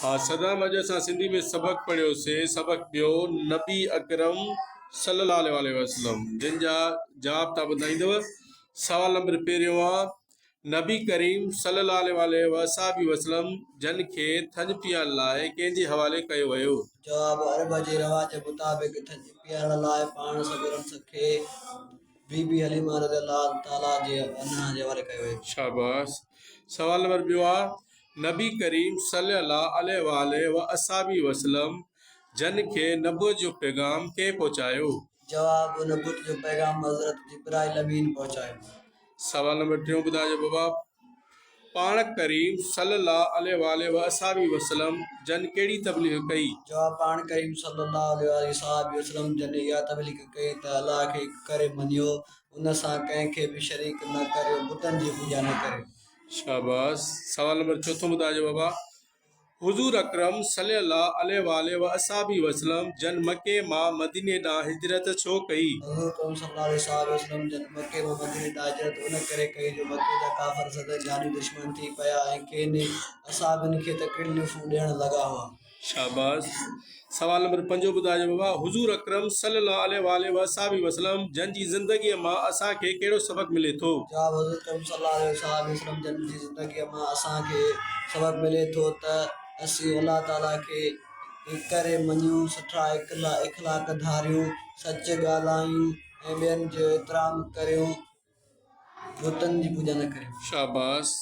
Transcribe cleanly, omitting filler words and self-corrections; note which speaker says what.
Speaker 1: ها صدام اڄ اسان سنڌي ۾ سبق پڙهيوسي سبق ٻيو نبي اڪرم صلي الله عليه واٰله وسلم جن جا جواب تان ٻڌائيندو سوال نمبر پهريون آ نبي ڪريم صلي الله عليه واٰله واصحابه وسلم جن کي ٿڃ پيارڻ لاء ڪنهن جي حوالي ڪيو ويو؟
Speaker 2: جواب، عرب جي رواج مطابق ٿڃ پيارڻ لاء پاڻ سڳورن کي بي بي حليمه رضي الله تعالٰي جي عنها جي حوالي ڪيو ويو.
Speaker 1: شاباس سوال نمبر ٻيو آ نبي ڪريم صلي الله عليه واٰله واصحابه وسلم جن کي نبوت جو پيغام ڪنهن پهچايو؟
Speaker 2: جواب، نبوت جو پيغام حضرت جبرائيل امين پهچايو.
Speaker 1: سوال نمبر ٽيون ٻڌائجو بابا پاڻ ڪريم صلي الله عليه واٰله واصحابه وسلم جن ڪهڙي تبليغ ڪئي؟
Speaker 2: جواب، پاڻ ڪريم صلي الله عليه واٰله واصحابه وسلم جن اها تبليغ ڪئي ته الله کي هڪ ڪري مڃيو، ان سان ڪنهن کي به شريڪ نه ڪريو، بتن جي پوڄا نه ڪريو.
Speaker 1: شاباس سوال نمبر چوٿون ٻڌائجو بابا حضور اڪرم صلي الله عليه واٰله واصحابه وسلم جن مڪي مان مديني ڏانهن هجرت ڇو ڪئي؟
Speaker 2: حضور اڪرم صلي الله عليه واٰله وسلم جن مڪي مان مديني ڏانهن هجرت ان ڪري ڪئي جو مڪي جا ڪافر سندن جاني دشمن ٿي پيا ۽ کين اصحابن کي تڪليفون ڏيڻ لڳا هئا.
Speaker 1: شاباس سوال نمبر پنجون ٻڌائجو بابا حضور اڪرم صلي الله عليه واٰله واصحابه وسلم جن جي زندگيء مان اسان کي ڪهڙو سبق ملي ٿو؟
Speaker 2: جواب، حضور اڪرم صلي الله عليه واصحابه وسلم جن جي زندگيء مان اسان کي سبق ملي ٿو ته اسين الله تعاليٰ کي هڪ ڪري مڃيون، سٺا اخلاق ڌاريون، سچ ڳالهايون ۽ ٻين جو احترام ڪريون، بتن جي پوڄا نه ڪريون.
Speaker 1: شاباس.